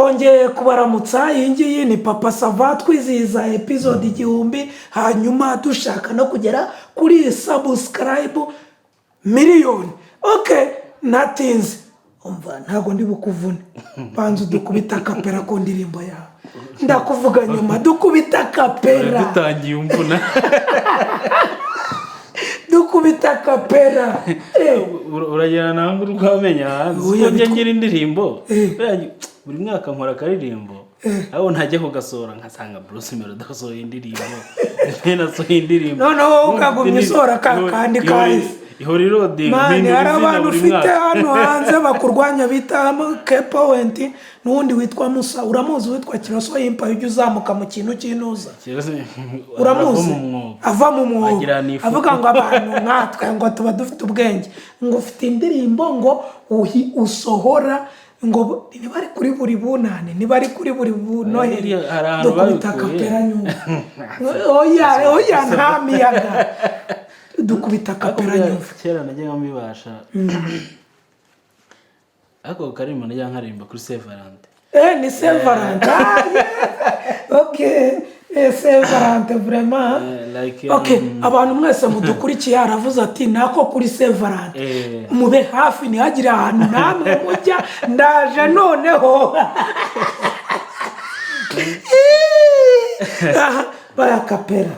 Twongeye kubaramutsa. Iyi ngiyi ni Papa Sava, twizihiza episode 1000, hanyuma dushaka no kugera kuri subscribe miliyoni. Ok, natinze. Umva, ntabwo ndi bukuvune. Banza udukubita a cappella ku ndirimbo yawe. Ndakuvuga nyuma, dukubita a cappella. Dutangiye umvuna. Dukubita a cappella. Uragera ntabwo urwamenya hanze. Oya, Uko njya ngira indirimbo, buriya buri mwaka nkora akaririmbo, aho ntajya kugasohora nkasanga Bruce Melody asohoye indirimbo, Ben asohoye indirimbo. Noneho wowe ukagumya usohora ka kandi kahise. Ihora iloadinga. Man, mpindura hari izina abantu buri ufite mwaka. hano hanze bakurwanya bita Kepoint n'uwundi witwa Musa. Uramuzi witwa Kiroso Yimpa, ujya uzamuka mu kintu cy'intuza? Uramuzi? Ava mu mwobo. Ava mu mwobo. Wagira ni ifuku. Avuga ngo abantu nkatwe ngo tuba dufite ubwenge, ngo ufite indirimbo ngo usohora ngo niba ari kuri buri bunani, niba ari kuri buri bunoheri. Hari ahantu Dukubita babikuye. A cappella nyuma. Oya, oya, nta miyaga, dukubita Ariko a cappella buriya nyuma. Kera najyaga mbibasha, ariko ako karirimbo najyaga nkaririmba kuri Saint Valentin. Ni Saint Valentin. Ah, yeah. Ok, Saint Valentin vraiment. Like, Ok, abantu mwese mudukurikiye, aravuze ati nako kuri Saint Valentin. Mube hafi, ntihagire ahantu namwe mujya, ndaje noneho. Aha, baya a cappella.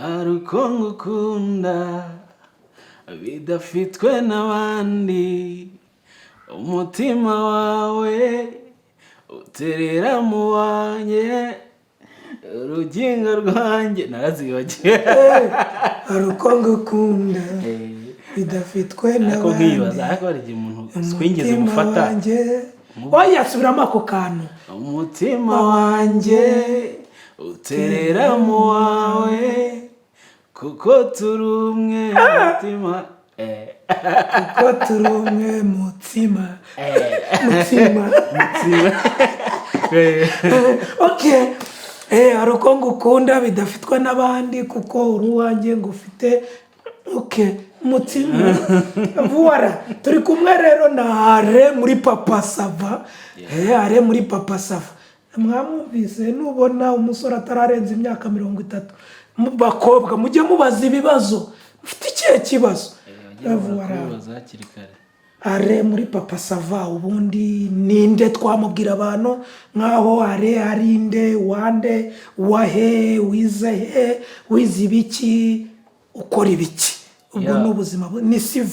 Hari uko ngukunda bidafitwe n'abandi, umutima wawe uterera mu wanjye, urugingo rwanjye narazibagiwe. Hari uko ngukunda bidafitwe Ariko nkibaza, n'abandi. Ariko hari igihe umuntu swingeze Umutima mufata. wanjye. Oya, subiramo ako kantu. Umutima wanjye uterera mu wawe kuko turi umwe mutima. Kuko turi umwe mutsima, mutsima. Mutima. Ok, hari uko ngukunda bidafitwe n'abandi kuko uri uwanjye ngufite. Ok, mutsima. Voilà, turi kumwe rero na Are muri Papa Sava. Are muri Papa Sava, mwamwumvise. Nubona umusore atararenza imyaka 30, mu bakobwa mujye mubaza ibibazo: ufite ikihe kibazo? Voilà. Kubibaza hakiri kare. Are muri Papa Sava, ubundi ninde? Twamubwira abantu nk'aho Are ari nde, wande, wahe, wize he, wize ibiki, ukora ibiki? Ubwo ni ubuzima ni CV.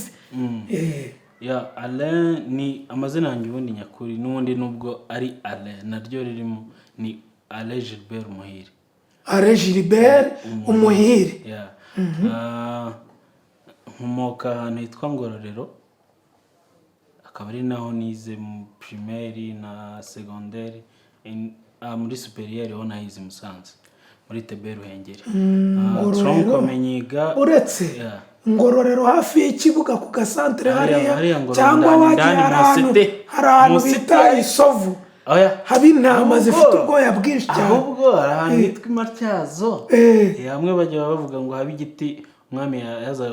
Ya, Alain ni amazina yanjye ubundi nyakuri, n'ubundi nubwo ari Alain naryo ririmo, ni Alain Gilbert Muhire. Are Gilbert Umuhire. Ya. Ah, nkomoka ahantu hitwa Ngororero, akaba ari naho nize mu primaire na secondaire. Muri supérieur ho nahize i Musanze muri ETB Ruhengeri. Ngororero. Tronc commun nyiga Uretse Yeah. Ngororero hafi y'ikibuga ku gasantere hariya, Hariya Ngororero cyangwa ndani, wagiye ndani hari mu ahantu cité. hari ahantu Mu cité. bita Isovu, Oya. haba intama zifite ubwoya bwinshi cyane. Ahubwo hari ahantu hitwa i Matyazo. Hamwe bajya bavuga ngo haba igiti umwami yaza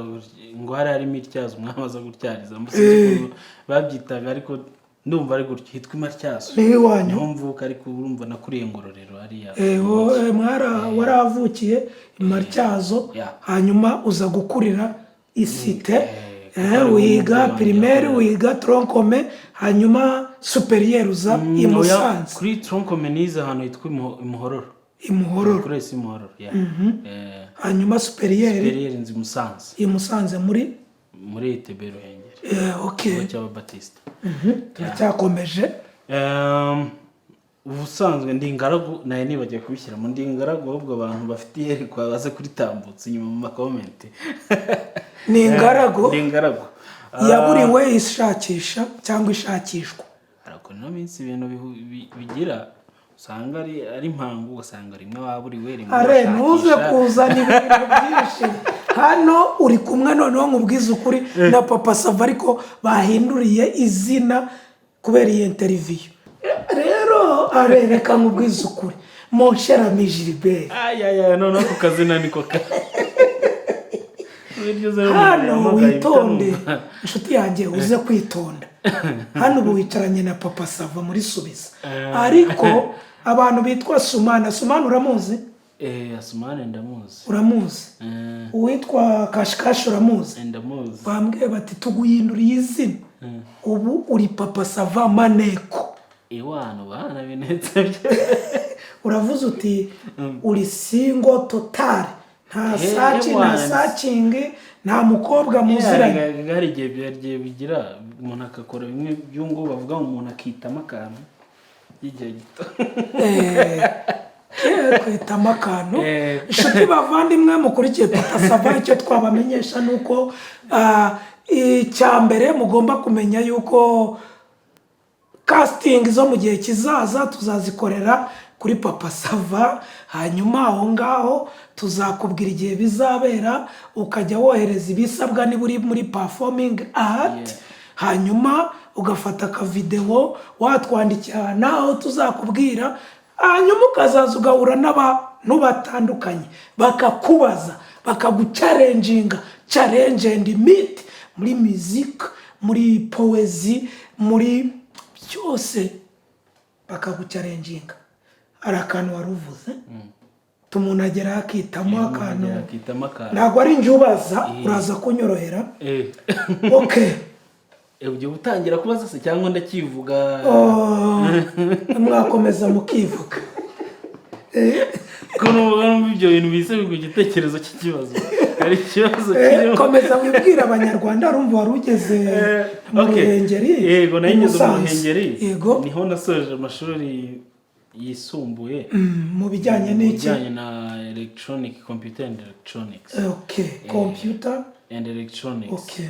ngo hari harimo ityazo, umwami aza gutyariza. Sinzi ukuntu babyitaga, ariko ndumva ari gutyo, hitwa i Matyazo. Ni iwanyu? Niho mvuka, ariko urumva nakuriye Ngororero hariya. Waravukiye i Matyazo, hanyuma uza gukurira i cité, Kuko ariho wiga umubyeyi wanjye primaire, yakoreraga. Wiga tronc commun, hanyuma supérieur uza i Oya, Musanze. Kuri tronc commun nize ahantu hitwa i Muhororo. I Muhororo. Kuri ES Muhororo, yeah. Hanyuma supérieur? Supérieur nzi i Musanze. I Musanze muri? Muri ETB Ruhengeri. Ok. Ikigo cy'Ababatista. Turacyakomeje. Ubusanzwe ndi ingaragu, nayo nibagiwe kubishyiramo, ndi ingaragu. Ahubwo abantu bafite iyerekwa baze kuritambutsa inyuma mu ma comment. Ni ingaragu? Ndi ingaragu. Yaburiwe ishakisha cyangwa ishakishwa? Hari ukuntu ino minsi ibintu bigira usanga ari impangu, ugasanga rimwe waburiwe, rimwe Are, ntuze urashakisha. kuzana ibintu byinshi hano. Uri kumwe noneho, nkubwize ukuri, na Papa Sava, ariko bahinduriye izina kubera iyi interview. Rero Are, reka nkubwize ukuri, mon cher ami Gilbert. Ayaya, noneho ku kazina niko ka Iryo zina umuntu Hano yahamagaye witonde. bitamwumva. Inshuti yanjye, uze kwitonda. Hano ubu wicaranye na Papa Sava muri Subiza, ariko abantu bitwa Sumana, Sumana uramuzi? Eh, Asumani ndamuzi. Uramuzi? Eh. Uwitwa Kashikashi uramuzi? Ndamuzi. Bambwiye bati tuguhinduriye izina, ubu uri Papa Sava Maneko. Iwano bana binetse bye. Uravuze uti uri single total, nta search, nta ewana. searching, nta mukobwa muziranye. Hari igihe byagiye bigira umuntu agakora bimwe by'ungu bavuga ngo umuntu akitamo akantu y'igihe gito. Kwitamo akantu. Eh. Inshuti bavandimwe mukurikiye Papa Sava, icyo twabamenyesha ni uko icya mbere mugomba kumenya yuko casting zo mu gihe kizaza tuzazikorera kuri Papa Sava. Hanyuma aho ngaho tuzakubwira igihe bizabera, ukajya wohereza ibisabwa niba uri muri performing art. Hanyuma ugafata akavidewo watwandikira naho tuzakubwira, hanyuma ukazaza ugahura n'abantu batandukanye, bakakubaza, bakaguchallenginga, challenge and meet muri music, muri poésie, muri byose bakaguchallenginga. Hari akantu wari uvuze, umuntu agera akitamo akantu. Akitamo akantu. Ntabwo ari njye ubaza, uraza kunyorohera. Okay. Ugiye gutangira kubaza se cyangwa ndakivuga? Oh, mwakomeza mukivuga. Ko numva ibyo bintu bise biguha igitekerezo cy'ikibazo, hari ikibazo kirimo. Komeza wibwire Abanyarwanda. Urumva wari ugeze mu Okay. Ruhengeri. Yego, nayo i ngeze mu Musanze. Ruhengeri. Yego. Niho nasoje amashuri yisumbuye. Mu bijyanye mu n'iki? Bijyanye na electronic computer and electronics. Okay, computer And electronics.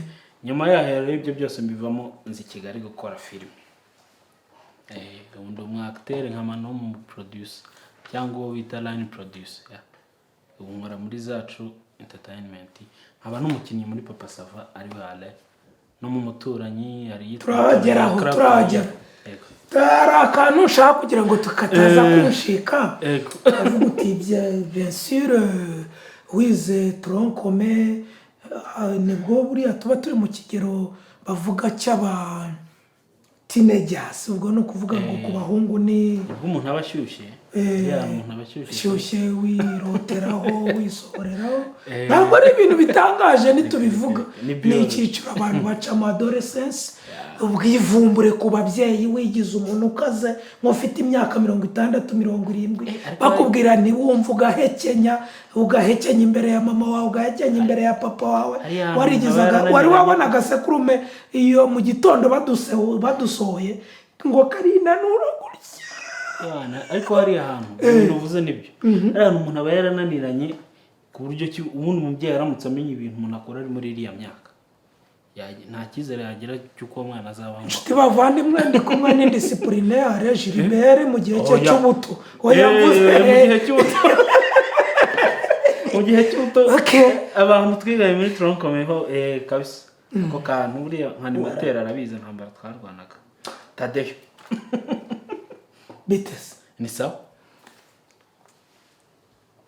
Nyuma yaho rero ibyo byose mbivamo, nzi Kigali gukora filime. Ubu ndi umu acteur, nkaba n'umu producer cyangwa uwo bita line producer, yeah. Ubu nkora muri Zacu Entertainment, nkaba n'umukinnyi muri Papa Sava ari we Alain, no mu Muturanyi hari iyitwa Turahagera aho, Clap. turahagera. Yego. Hari akantu ushaka kugira ngo tukataza kunshika. Yego. Ukavuga uti bien sûr, wize tronc commun, nibwo buriya tuba turi mu kigero bavuga cy'aba teenagers. Ubwo ni ukuvuga ngo ku bahungu ni Ubwo umuntu aba ashyushye. Ya, umuntu aba ashyushye. Shyushye, wiroteraho, wisohoreraho. Ntabwo ari ibintu bitangaje nitubivuga. Ni Ni biology. icyiciro abantu bacamo, adolescence, ubwivumbure ku babyeyi, wigize umuntu ukaze nk'ufite imyaka 60, 70, Ariko bakubwira ntiwumve, ugahekenya, ugahekenya imbere ya mama wawe, ugahekenya imbere ya papa wawe. Hariya hantu Warigizaga aba wari yarananiranye. wabona agasekurume iyo mu gitondo badusohoye ngo karinanura gutya. Yana, ariko hariya hantu ibintu uvuze nibyo. Hariya hantu umuntu aba yarananiranye ku buryo ki ubundi umubyeyi aramutse amenya ibintu umuntu akora ari muri iriya myaka, nta cyizere yagira cy'uko uwo mwana azabaho. Inshuti bavandimwe, ndi kumwe n'indisciplinaire Gilbert mu gihe cye Oya. cy'ubuto. Oya, mvuze. Mu gihe cy'ubuto, mu gihe cy'ubuto. Abantu twiganye muri tronc commun ho, kabisa ako kantu buriya nka animateur arabizi, intambara twarwanaga, Tadeyo. Biteze. Ni sawa.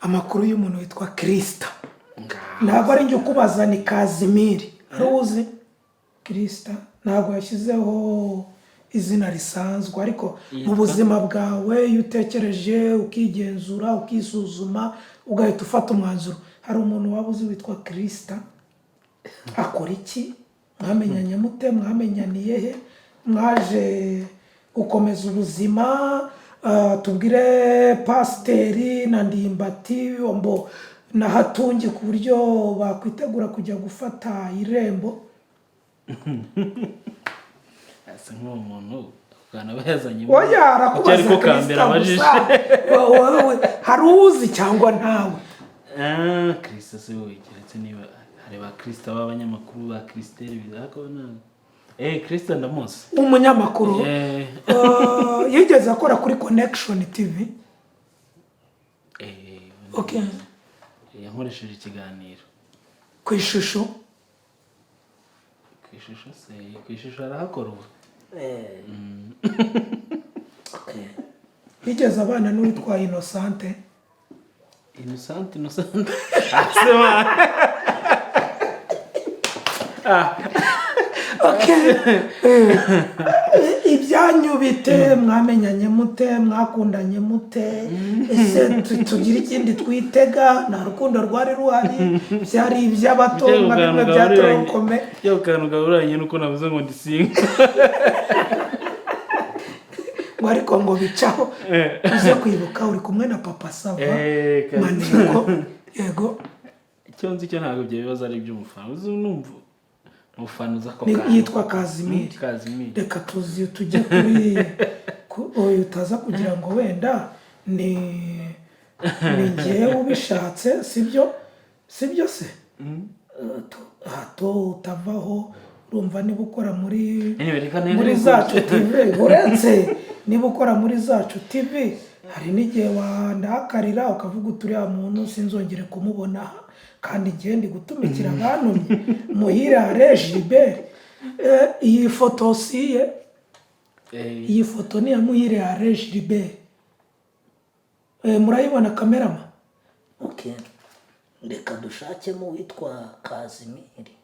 Amakuru y'umuntu witwa Kirisita? Ngaho. Ntabwo ari njye ukubaza, ni Kazimiri. Ari uzi Kirisita, ntabwo yashyizeho izina risanzwe, ariko mu Yitwa? buzima bwawe iyo utekereje, ukigenzura, ukisuzuma, ugahita ufata umwanzuro, hari umuntu waba uzi witwa Kirisita? Akora iki? Mwamenyanye mute? Mwamenyaniye he? Mwaje gukomeza ubuzima? Tubwire pasiteri na Ndimbati mbo na Hatungi ku buryo bakwitegura kujya gufata irembo. Asa nk'uwo muntu ukana aba yazanye. Oya, arakubaza. Ariko ka mbere Kirisita abajije. gusa. Wowe hari uzi cyangwa ntawe? Ah, Kirisita se wowe, keretse niba hari ba Kirisita b'abanyamakuru, ba Kirisiteri, ariko ntabwo. Kirisita ndamuzi. Umunyamakuru. Yigeze akora kuri Connection TV. Okay. Yankoresheje ikiganiro. Ku Ishusho. Ku Ishusho se? Ku Ishusho arahakora ubu. Yigeze abana n'uwitwa Innocente. Innocent, Innocent. Ah, se man. Ah. Okay. Ibyanyu bite? Mwamenyanye mute? Mwakundanye mute? Ese tugire ikindi twitega? Nta rukundo rwari ruhari, byari iby'abato nka bimwe bya tronc commun? Byo kantu gahuranye nuko navuze ngo ndi single. Ngo ariko ngo bicaho, uze kwibuka uri kumwe na Papa Sava. Kabisa. Maneko, yego. Icyo nzi cyo, ntabwo ibyo bibazo ari iby'umufana. Uzi numva umufana uza ako kantu. Yitwa Kazimiri. Kazimiri. Reka tuzi tujye kuri uyu, utaza kugira ngo wenda ni njyewe ubishatse. Sibyo, sibyo se? Hato utavaho. Urumva niba ukora muri Anyway, reka nere muri Zacu TV, uretse niba ukora muri Zacu TV, hari n'igihe wandakarira ukavuga uti: "Uriya muntu sinzongere kumubona aha," kandi ngiye ndi gutumikira abantumye. Muhire Alain Gilbert. Iyi foto si iye? Iyi foto ni iya Muhire Alain Gilbert. Murayibona, cameraman? Okay. Reka dushakemo uwitwa Kazimiri.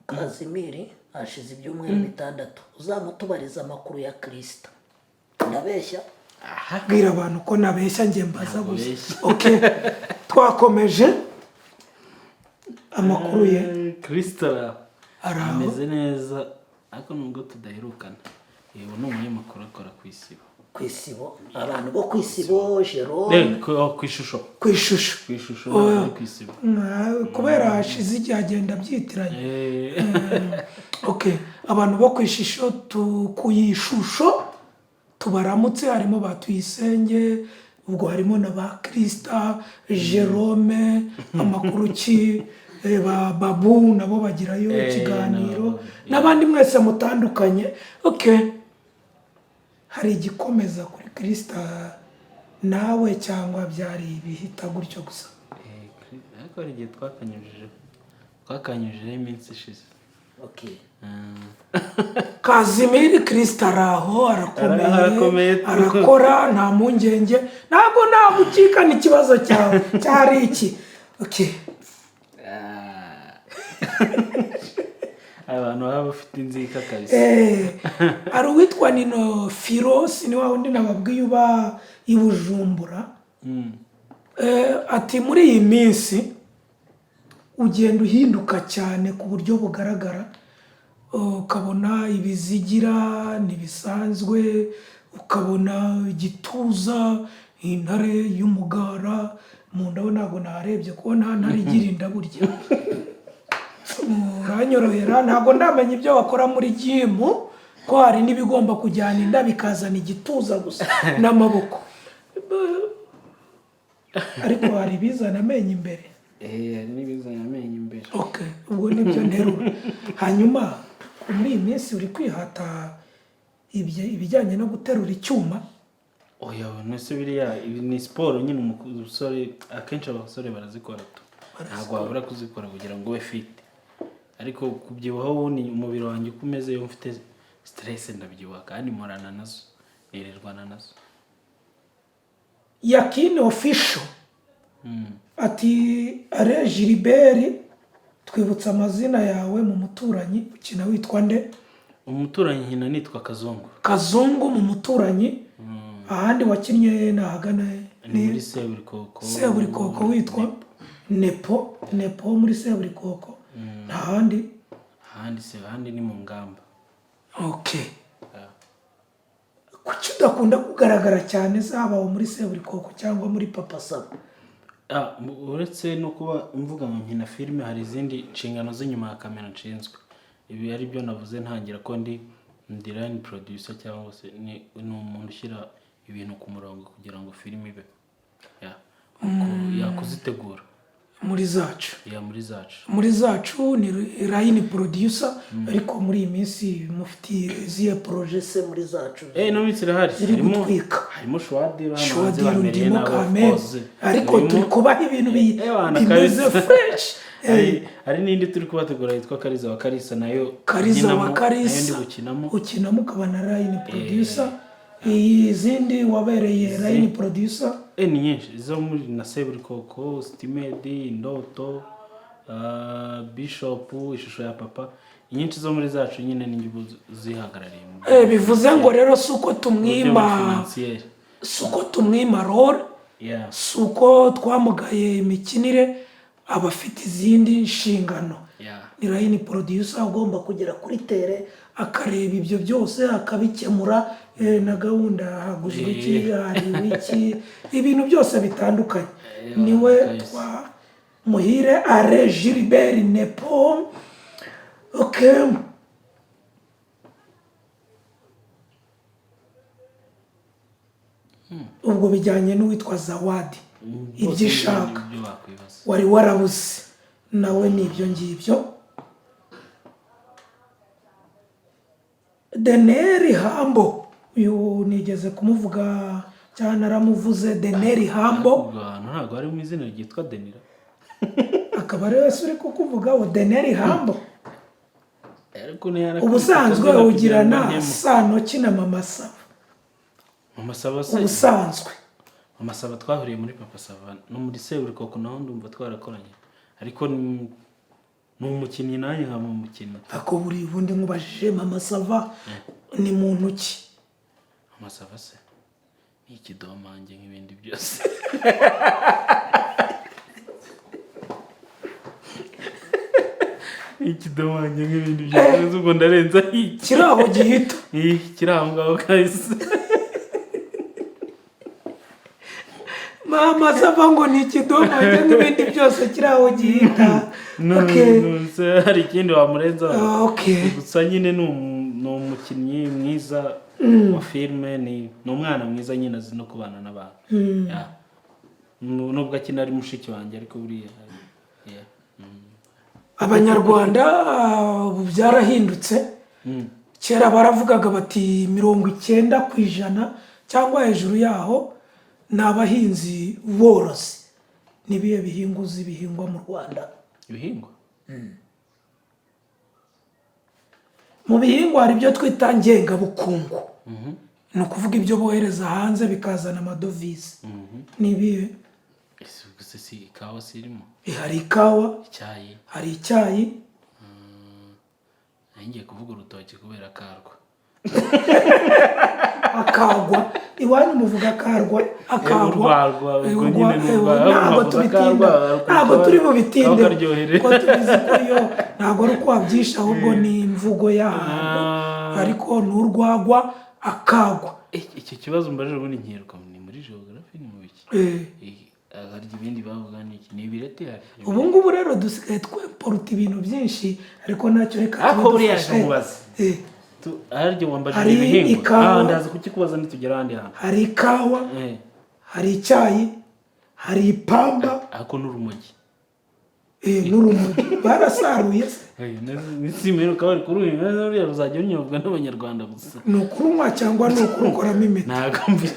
Kazimiri hashize ibyumweru 6. Uzamutubariza amakuru ya Kirisita. Ndabeshya? Bwira abantu ko nabeshya, njye mbaza Ntabwo gusa. ubeshya. Okay, twakomeje amakuru ye. Kirisita Ari aho. ameze neza, ariko nubwo tudaherukana. Yego, ni umunyamakuru, akora ku Isibo. Ku Isibo, abantu bo ku Isibo, Jerome. Oh, ku Ishusho. Ku Ishusho. Ku Ishusho, Oh. ntabwo ari ku Isibo. Kubera hashize igihe agenda abyitiranya. Okay, abantu bo ku Ishusho, ku Ishusho tubaramutse. Harimo ba Tuyisenge, ubwo harimo na ba Kirisita, Jerome, amakuru ki? Ba Babu nabo bagirayo ikiganiro, nabo, n'abandi mwese mutandukanye. Okay, hari igikomeza kuri Kirisita nawe, cyangwa byari ibihita gutyo gusa? Ariko hari igihe twakanyujijeho iminsi ishize. Okay. Kazimiri Kirisita araho, arakomeye. Arakomeye. Arakora, nta mpungenge. Ntabwo nagucikana. Ikibazo cyawe cyari iki? Okay. Ah. Abantu baba bafite inzika kabisa. Hari uwitwa Nino Firosi, ni wa wundi nababwiye uba i Bujumbura. Ati: "Muri iyi minsi ugenda uhinduka cyane ku buryo bugaragara, ukabona ibizigira ntibisanzwe, ukabona igituza, intare y'umugara mu nda." Ntabwo narebye kuko nta ntare igira inda burya. Uranyorohera, ntabwo ndamenya ibyo bakora muri gym, ko hari n'ibigomba kujyana inda bikazana igituza gusa n'amaboko, ariko hari ibizana amenyo imbere. Hari n'ibizana amenyo imbere. Okay, ubwo nibyo nterura. Hanyuma muri iyi minsi uri kwihata ibijyanye no guterura icyuma? Oya, nese biriya, ibi ni siporo nyine. Umusore, akenshi abasore barazikora tu, ntabwo wabura kuzikora kugira ngo ube fit. Ariko kubyibuha, ubundi umubiri wanjye uko umeze, iyo mfite stress ndabyibuha, kandi mporana nazo, nirirwana nazo. Yakini Official ati: "Alain Gilbert, twibutsa amazina yawe mu Muturanyi, ukina witwa nde?" Umuturanyi nkina nitwa Kazungu. Kazungu mu Muturanyi. Ahandi wakinnye ni ahagana he? Ni muri Seburikoko. Seburikoko witwa Nepo. Nepo muri Seburikoko, nta handi? Ahandi se, ahandi ni mu Ngamba. Okay. Ah. Kuki udakunda kugaragara cyane, zaba aho muri Seburikoko cyangwa muri Papa Sava? Ah, uretse no kuba mvuga ngo nkina filime, hari izindi nshingano z'inyuma ya kamera nshinzwe. Ibi ari byo navuze ntangira ko ndi line producer, cyangwa se ni umuntu ushyira ibintu ku murongo kugira ngo filime ibe ya kuzitegura. Muri Zacu? Ya, muri Zacu. Muri Zacu ni line producer. Ariko muri iyi minsi mufitiye izihe projet se muri Zacu? No minsi irahari. Ziri Harimo gutwika. Harimo Shuwadiro hano hanze. Shuwadiro. Bamereye Ndimo nabi, of kame course. ariko turi kubaha ibintu Bana, bimeze kabisa. fresh. Hari n'indi turi kubategura yitwa Kariza wa Karisa, nayo Kariza wa nkinamo, nayo Karisa. ndi gukinamo. Ukinamo ukaba na line producer. Iyi zindi wabereye line producer? Ni nyinshi, izo muri na Seburikoko, Sitimedi, Indoto. Bishop, Ishusho ya Papa, inyinshi zo muri zacu nyine ni njye uzihagarariye mu Bivuze ngo rero si uko buryo tumwima, financier. si uko tumwima role, si uko twamugaye imikinire, aba afite izindi nshingano. Ni line producer ugomba kugera kuri terrain, akareba ibyo byose, akabikemura, na gahunda, haguzwe iki, hariwe iki, ibintu byose bitandukanye. Niwe Kabisa. twa Muhire Are Gilbert Nepo. Okay. Ubwo bijyanye n'uwitwa Zawadi, ibyo ishaka Ibyo wakwibaza. wari warabuze nawe ni ibyo ngibyo. Deneri Hambo, uyu nigeze kumuvuga cyane, naramuvuze, Deneri Hambo. Ubwo hantu ntabwo harimo izina ryitwa Denira? Akaba ari wese uri kukuvuga ngo Deneri Hambo. Ariko ntiyarakwita Ubusanzwe akazina kugira ngo ugirana ntemo. sano ki na Mama Sava? Mama Sava se? Ubusanzwe. Mama Sava twahuriye muri Papa Sava no muri Seburikoko, naho ndumva twarakoranye, ariko ni umukinnyi, nanjye nkaba umukinnyi. Ako buri ubundi nkubajije, Mama Sava ni muntu ki? Mama Sava se ni ikidomange nk'ibindi byose. Ni ikidomange nk'ibindi byose, ubwo ndarenza iki? Kiri aho gihita. Ih, kiri aho ngaho kahise. Mama Sava ngo ni ikidomange nk'ibindi byose, kiri aho gihita. No, Okay. no, se hari ikindi wamurenzaho? Ah, okay. Gusa nyine ni umukinnyi mwiza wa filime, ni umwana mwiza nyine, azi no kubana n'abantu. Yeah. Nubwo akina ari mushiki wanjye, ariko buriya, yeah. Abanyarwanda, ubu byarahindutse. Kera baravugaga bati 90% cyangwa hejuru yaho ni abahinzi borozi. N'ibihe bihingwa uzi bihingwa mu Rwanda? Ibihingwa? Mu bihingwa hari ibyo twita ngengabukungu, ni ukuvuga ibyo bohereza hanze bikazana amadovize. Ni ibihe? Ese gusa si ikawa sirimo? Hari ikawa. Icyayi. Hari icyayi. Nari ngiye kuvuga urutoki kubera karwa. Akagwa, iwanyu muvuga akarwa, akagwa? Urwagwa, ubwo nyine ni urwagwa. Ntabwo Bavuga tubitinda, akarwa, ntabwo turi bubitinde, karyohere. kuko tubizi ko yo ntabwo ari uko wabyisha, ahubwo ni imvugo y'ahantu. Ariko ni urwagwa, akagwa. Icyo kibazo mbajije ubundi nkiruka ni muri geography, ni mu biki? Harya ibindi bavuga ni iki? Ni ibireti hari? Ubu ngubu rero dusigaye twemporuta ibintu byinshi, ariko ntacyo, reka Ariko tube buriya dufashe. nkamubaza. Harya wambajije Hari ibihingwa? ikawa. Ah, ndaza kukikubaza nitugera ahandi hantu. Hari ikawa, hari icyayi, hari ipamba. Ariko n'urumogi. N'urumogi barasaruye se? Nisimeruka bari kuruhinga, ruriya ruzajya runyobwa n'Abanyarwanda gusa. Ni ukurunywa cyangwa ni ukurukoramo imiti? Ntabwo mbi.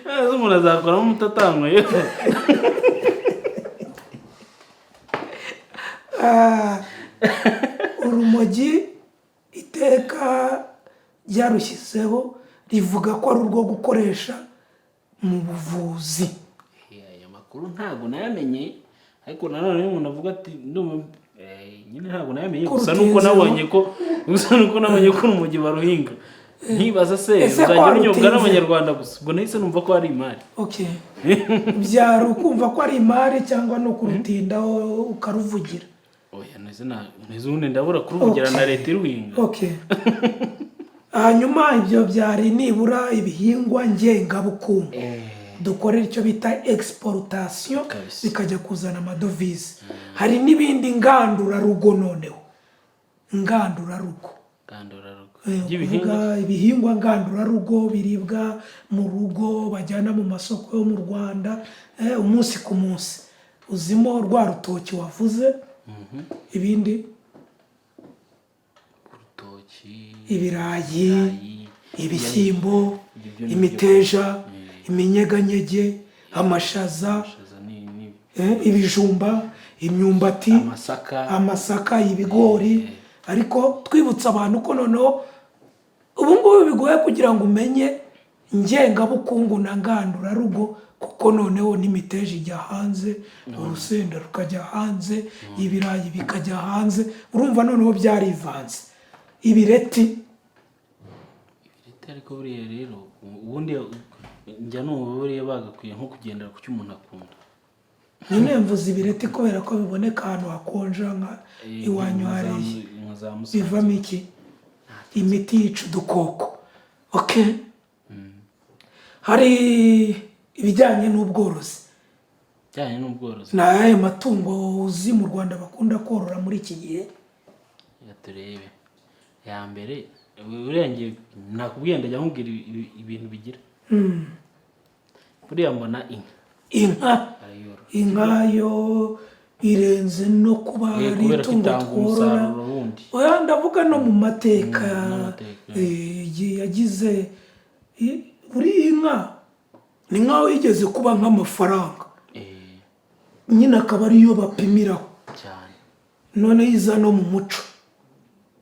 Ese umuntu azakoramo umuti atanyweye? Urumogi iteka ryarushyizeho rivuga ko ari urwo gukoresha mu buvuzi. Aya makuru ntabwo nayamenye, ariko nanone iyo umuntu avuga ati ndumva, nyine ntabwo nayamenye. Ko Gusa nuko rutinzeho. nabonye ko, gusa nuko nabonye ko urumogi baruhinga, nkibaza se Ese ko ruzajya runyobwa warutinze? n'Abanyarwanda gusa, ubwo nahise numva ko ari imari. Okay, byari ukumva ko ari imari cyangwa ni ukurutindaho ukaruvugira? Oya, neze neze ubundi ndabura kuruvugira na leta iruhinga. Okay. Hanyuma ibyo byari nibura ibihingwa ngengabukungu dukorera icyo bita exportation, Kabisa. bikajya kuzana amadovize. Hari n'ibindi ngandurarugo noneho, ngandurarugo. Ngandurarugo Kuvuga by'ibihingwa? ibihingwa ngandurarugo biribwa mu rugo, bajyana mu masoko yo mu Rwanda, umunsi ku munsi. Uzimo rwa rutoki wavuze, ibindi? Urutoki. Ibirayi. Ibirayi. Ibishyimbo. Ibyo ni byo. Imiteja, iminyeganyege, amashaza. Amashaza ni Ibijumba, imyumbati. Amasaka. Amasaka, ibigori. Ariko twibutsa abantu ko noneho ubu ngubu bigoye kugira ngo umenye ngengabukungu na ngandurarugo. Kuko noneho n'imiteja ijya hanze, urusenda rukajya hanze, ibirayi bikajya hanze. Urumva noneho byarivanze, ibireti. Ibireti ariko buriya rero, ubundi njya numva buriya bagakwiye nko kugendera ku cyo umuntu akunda. Nyine mvuze ibireti kubera ko biboneka ahantu hakonja nka iwanyu hariya. Nka za Musanze. Bivamo iki? Imiti yica udukoko. Okay, hari ibijyanye n'ubworozi. Bijyanye n'ubworozi. Ni ayahe matungo uzi mu Rwanda bakunda korora muri iki gihe? Reka turebe ya mbere. Urengeye nakubwiye, ndajya nkubwira ibintu bigira. Buriya mbona inka. Inka. Arayorora. Inka yo irenze no kuba ari kubera ko itungo itanga tworora. umusaruro wundi. Oya, ndavuga no mu mateka. N'amateka. Yagize buri inka ni nkaho yigeze kuba nk'amafaranga, nyine akaba ariyo bapimiraho. Cyane. Noneho iza no mu muco,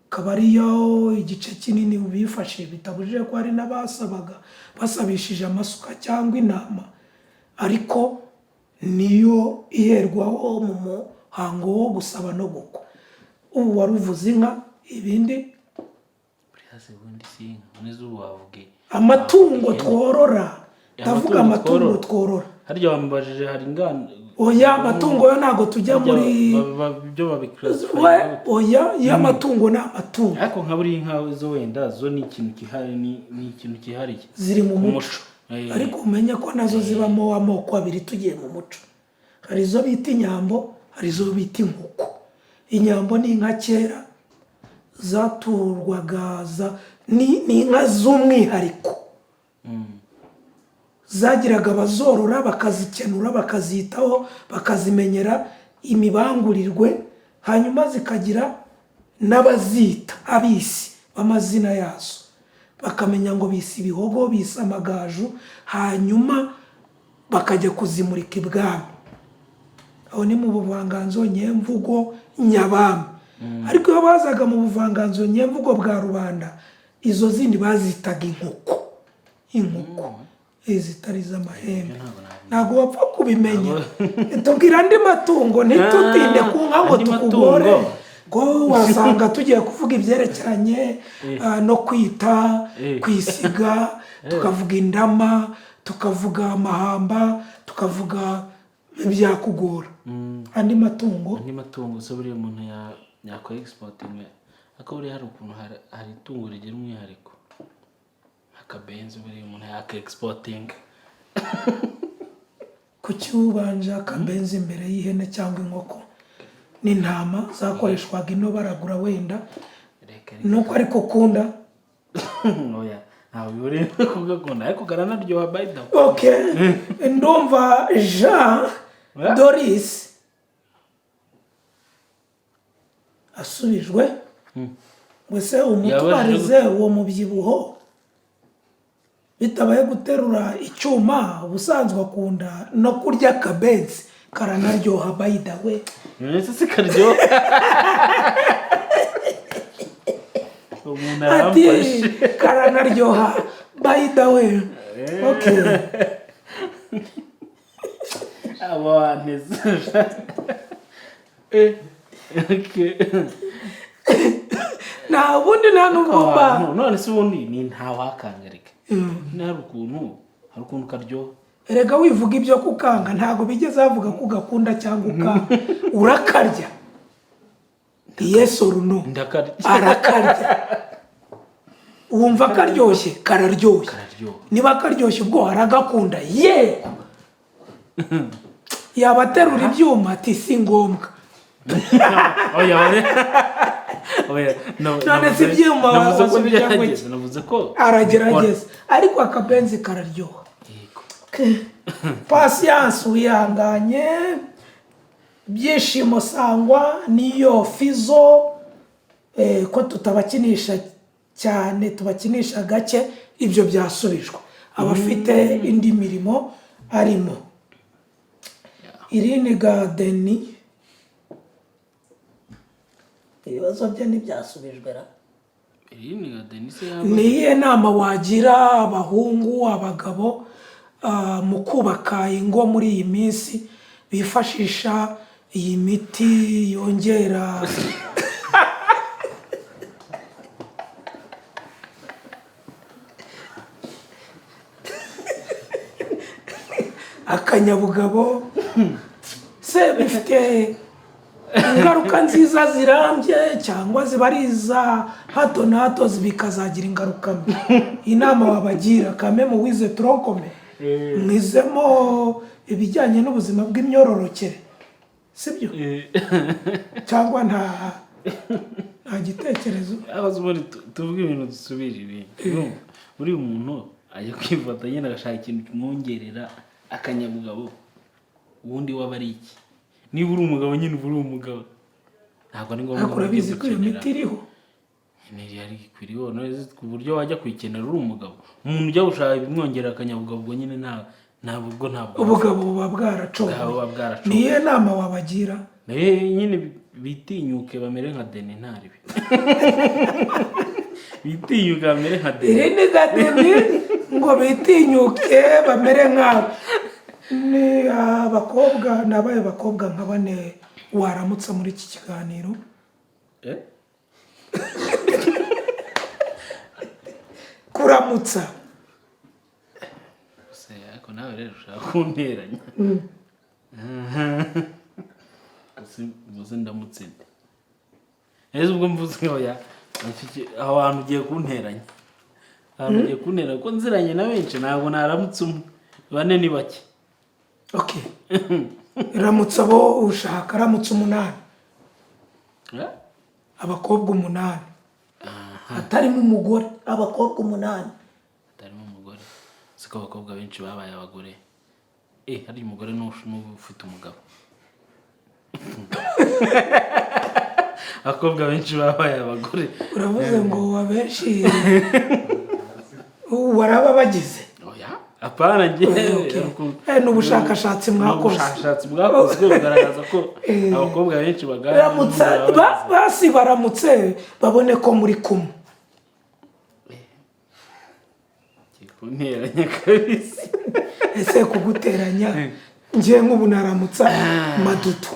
akaba ariyo igice kinini bifashe. Bitabujije ko hari n'abasabaga basabishije amasuka cyangwa intama, ariko niyo iherwaho mu muhango wo gusaba no gukwa. Ubu wari uvuze inka, ibindi? Buriya se ubundi si inka neza, ubu wavuge Amatungo tworora, ndavuga Amatungo amatungo tworora. Tworora. Harya wambajije hari ingano? Oya, amatungo yo ntabwo tujya muri Ibyo babiclassify. We, oya, iyo amatungo ni amatungo. Ariko nka buriya inka zo wenda zo ni ikintu cyihariye, ni ikintu cyihariye Ziri mu ku muco. muco. Ariko umenye ko nazo zibamo amoko abiri. Tugiye mu muco, hari izo bita inyambo, hari izo bita inkoko. Inyambo ni inka kera zaturwaga, ni inka z'umwihariko zagiraga abazorora, bakazikenura, bakazitaho, bakazimenyera imibangurirwe, hanyuma zikagira n'abazita, abisi b'amazina yazo, bakamenya ngo bise ibihogo, bise amagaju, hanyuma bakajya kuzimurika ibwami. Aho ni mu buvanganzo nyemvugo nyabami. Ariko iyo bazaga mu buvanganzo nyemvugo bwa rubanda, izo zindi bazitaga inkoko, inkoko zitari iz'amahembe. Ntabwo nabimenya. Ntabwo wapfa kubimenya. Tubwira andi matungo, ntitutinde ku nka ngo Andi tukugore, matungo. Ko wasanga tugiye kuvuga ibyerekeranye no kwita, kwisiga, tukavuga indama, tukavuga amahamba, tukavuga, byakugora. Andi matungo. Andi matungo se buriya umuntu yakora exporting, ariko buriya hari ukuntu hari itungo rigira umwihariko nk'akabenzi, buriya umuntu yaka exporting. Kuki ubanje akabenzi imbere y'ihene cyangwa inkoko n'intama zakoreshwaga ino baragura wenda? Reka reka. Nuko ariko ukunda. Oya, ntabwo bihuriye no kugakunda, ariko karanaryoha, by the way. Okay, ndumva Jean Doris asubijwe. Ngo se umutwarize uwo mubyibuho bitabaye guterura icyuma, ubusanzwe akunda no kurya akabenzi, karanaryoha, by the way. Ese si karyoha? Umuntu Ati aramfashe. Karanaryoha, by the way. Okay. Aba wanteze. Okay. Nta ubundi, nta n'ubwo mba Abantu, none se ubundi ni ntawakangarika? Hari ukuntu karyoha. Erega wivuga ibyo kukanga, ntabwo bigeze bavuga ko ugakunda cyangwa ukanga. Urakarya, yes or no? Ndakarya. Arakarya. Wumva karyoshye? Kararyoshye. Kararyoha. Niba karyoshye, ubwo aragakunda, yego. Yaba aterura ibyuma, ati si ngombwa. Oya, oya, oya. None si ibyuma Navuze ko wasubijemo iki? ngerageza, navuze ko Aragerageza, ariko akabenzi kararyoha. Yego. Patience wihanganye, Byishimo Sangwa niyo Fizo, ko tutabakinisha cyane, tubakinisha gake. Ibyo byasubijwe abafite indi mirimo arimo. Irene Gadeni. Ibibazo bye ntibyasubijwe ra. Irene Denise yaba Ni iyihe nama wagira abahungu, abagabo? mu kubaka ingo muri iyi minsi bifashisha iyi miti yongera akanyabugabo, se bifite ingaruka nziza zirambye cyangwa ziba ari iza hato na hato bikazagira ingaruka mbi? Inama wabagira kame mu wize tronc commun, mwizemo ibijyanye n'ubuzima bw'imyororokere, sibyo? Cyangwa nta gitekerezo? Aho ubundi tuvuge ibintu, dusubire ibintu. Urumva, buriya umuntu ajya kwifata nyine agashaka ikintu kimwongerera akanyabugabo, ubundi waba ari iki? Niba uri umugabo nyine uba uri umugabo, ntabwo ari ngombwa Ariko ngo ujye urabizi ko iyo gukenera. miti iriho. Nyine yari ikwiriho none ku buryo wajya kuyikenera uri umugabo. Umuntu ujya gushaka ibimwongerera akanyabugabo, ubwo nyine nta ubwo ntabwo Ubugabo buba bwaracogoye. Buba bwaracogoye. Niyo nama wabagira? Nyine bitinyuke bamere nka Deni ntaribi, bitinyuke bamere nka Deni. Iri ni gadeni ngo bitinyuke bamere nk'abo. Ni abakobwa, ni abaye bakobwa nka bane waramutsa muri iki kiganiro? Eh? Kuramutsa. Se, ariko nawe rero ushaka kunteranya. Mvuze ndamutse nde? Ese ubwo mvuze oya, aho hantu ugiye kunteranya, ahantu ugiye kuntera ko nziranye na benshi, ntabwo naramutse umwe, bane ni bake. Okay, ramutsa abo ushaka, ramutsa umunani. Eh? Abakobwa umunani hatarimo umugore, abakobwa umunani. Hatarimo umugore? Siko abakobwa benshi babaye abagore. Hari umugore n'ubu ufite umugabo. Abakobwa benshi babaye abagore. Uravuze ngo abenshi waraba bagize? Oya, apana njye. Okay. Ni ubushakashatsi mwakoze. Ubushakashatsi bwakozwe bugaragaza ko abakobwa benshi bagana Ramutsa basi, baramutse babone ko muri kumwe. Kunteranya kabisa. Ese kuguteranya, njye nk'ubu naramutsa Madudu: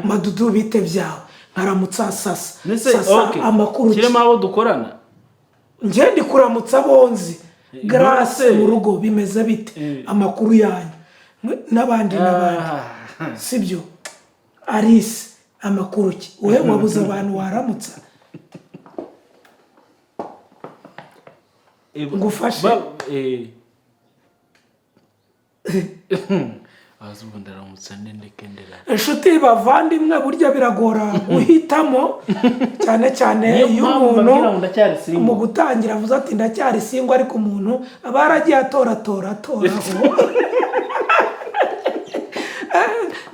"Madudu, bite byawe?" Nkaramutsa Sasa: Nese, "Sasa, okay. amakuru ki?" Kiremo abo dukorana. Njye ndi kuramutsa bonzi Grace: Nonese. "Mu rugo bimeze bite? Amakuru yanyu?" N'abandi n'abandi. Sibyo? Alice, amakuru ki? Wowe wabuze abantu waramutsa? Ngufashe? Abazi ubu ndaramutsa nde, ndeke ndera? Inshuti, bavandimwe, burya biragora guhitamo, cyane cyane Niyo iyo mpamvu umuntu mbabwira ngo ndacyari single. mu gutangira avuze ati: "Ndacyari single," ariko umuntu aba yaragiye atoratora atoraho.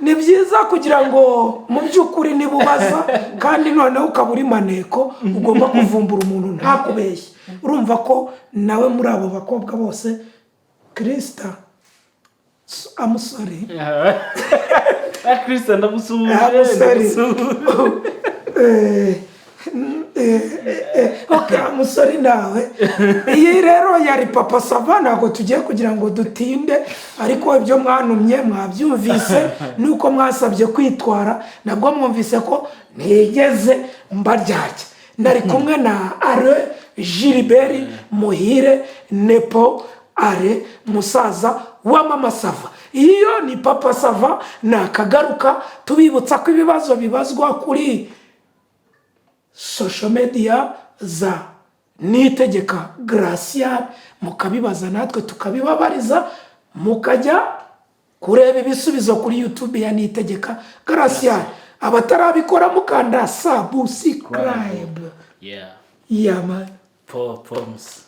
Ni byiza kugira ngo mu by'ukuri niba ubaza kandi noneho ukaba uri maneko, ugomba kuvumbura umuntu ntakubeshye. Urumva ko nawe muri abo bakobwa bose, Kirisita, amusore. Ah, Christian, ndagusuhuje. Amusore. Ndagusuhuje. Okay, musore nawe. Iyi rero yari Papa Sava. Ntabwo tugiye kugira ngo dutinde, ariko ibyo mwantumye mwabyumvise, nuko mwasabye kwitwara nabwo mwumvise ko ntigeze mbaryarya. Nari kumwe na Are Gilbert Muhire Nepo, Are musaza wa Mama Sava. Iyo ni Papa Sava, nakagaruka. Tubibutsa ko ibibazo bibazwa kuri social media za Nitegeka Gracian, mukabibaza natwe tukabibabariza, mukajya kureba ibisubizo kuri YouTube ya Nitegeka Gracian. Abatarabikora, mukanda subscribe. Yeah. Yama. Po poms.